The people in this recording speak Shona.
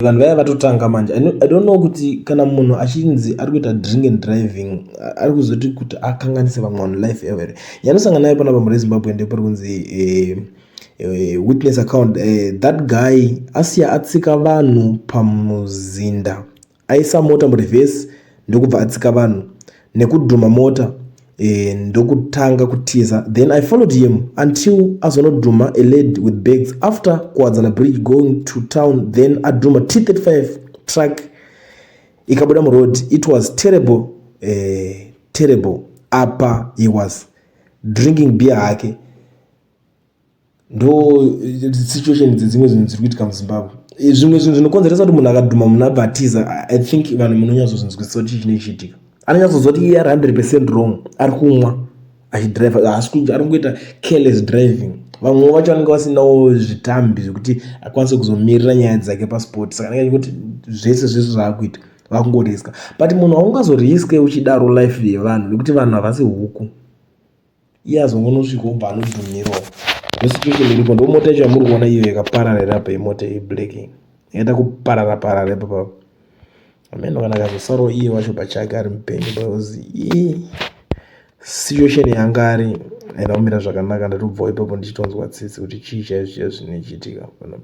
Vanhu vaya vatotanga manje. I don't know kuti kana munhu achinzi ari kuita drink and driving, ari kuzoti kuti akanganise vamwe vanhu life yavo here. Yanosangana nayo panapa mhuri yeZimbabwe ndepari kunzi witness account, that guy asiya atsika vanhu pamuzinda, aisa mota mureverse, ndokubva atsika vanhu nekudhuma mota, ndokutanga kutiza. Then I followed him until azonodhuma a lady with bags after Kuwadzana Bridge going to town. Then adhuma T35 truck ikabuda muroad. It was terrible, terrible. Apa he was drinking beer hake. Ndo situation dzedzimwe zvinhu dziri kuitika muZimbabwe. Zvimwe zvinhu zvinokonzeresa kuti munhu akadhuma munhu abva atiza, I think vanhu munonyatsozvinzwisisa kuti chii chinenge chichiitika. Anonyatsoziva kuti iye ari 100% wrong, ari kumwa achidhiraivha, asi ari kungoita careless driving. Vamwe vacho vanenge vasinawo zvitambi zvekuti akwanise kuzomirira nyaya dzake paspot, saka anenge achingoti zvese zvese zvaakuita vakungoriska. But munhu haungazoriske uchidaro life yevanhu, nekuti vanhu havasi huku. Iye azongonosvika obva anodhumirawo. Nesituation iripo, ndo mota yacho yamuri kuona iyo yakaparara iri apa, imota yeblack yakaita kuparara parara ipapapo. Ameno kana akazosarawo iye wacho pachake ari mupenyu, because situation yanga ari haina kumira zvakanaka. Ndatobvawo ipapo ndichitonzwa tsitsi kuti chii chaizvo chaizvo zvinochiitika.